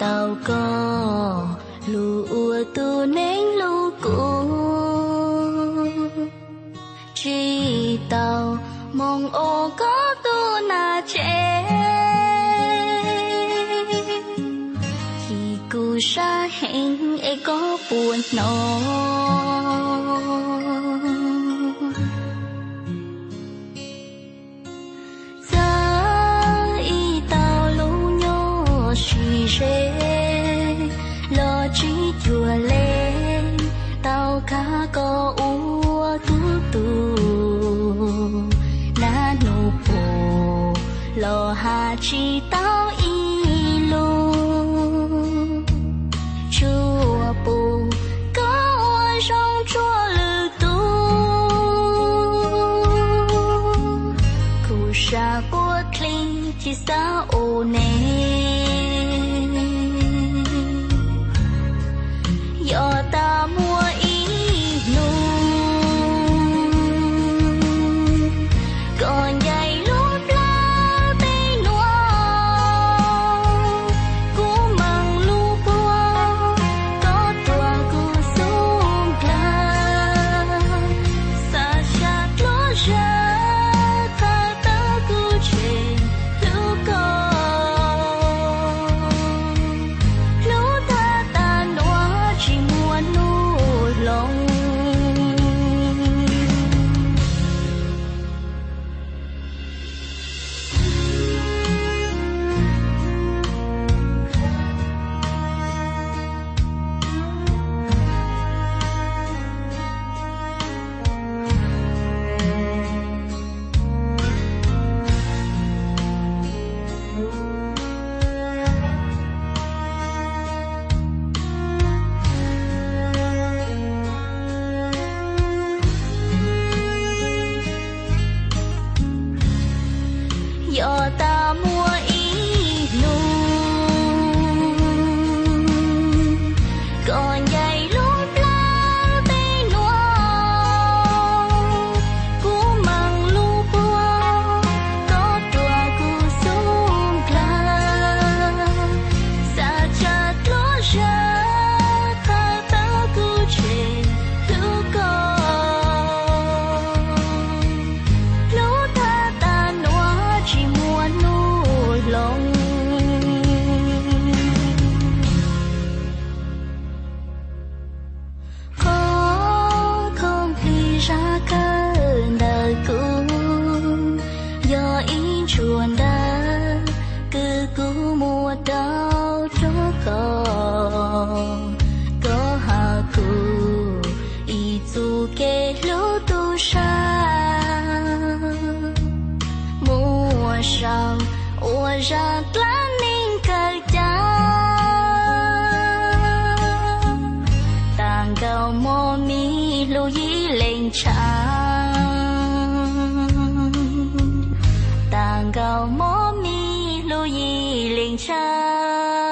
Tau koj lug ua tug neeg lug kuv, tsi tau moog ua koj tug nam tsev. Chim kuv sab heev es koj puas hnov? Txawm ib tau lub nyuas sib ze los tsis cuag le, tau khav koj ua kuv tug nam nug puas los has tsis tau ib lug. Tsuas pum koj ua zoo tsuaj lwm tug, kuv sab quas dlig tsi xaav ua neeg. Yog tas muaj ib nub koj ncaim lub plawv peb nuav, kuv meem lub puab koj tuav kuv xub nkaag, xav sab dluab zag thawj tawb kuv tseg hlub koj. Hlub thaj tas nuav tsis muaj nub hloov. Yog tas muaj ib nub koj ncaim lub plawv peb nuav, kuv meem lub puab koj tuav kuv xub nkaag, xav sab dluab zag thawj tawb kuv tseg hlub koj. Hlub thaj tas nuav tsis muaj nub hloov. Qhov khoom plig zag kawg ntawm kuv, yog ib ntshuaj ntawv kws kuv muab rau rua koj. Koj has kuv ib txuj kev hlub tub sab, muab sau ua zaj dlaab neeg kawg cav. Tag nkaus mob mis hlub yim leej tshaaj, tag nkaus mob mis hlub yim leej tshaaj.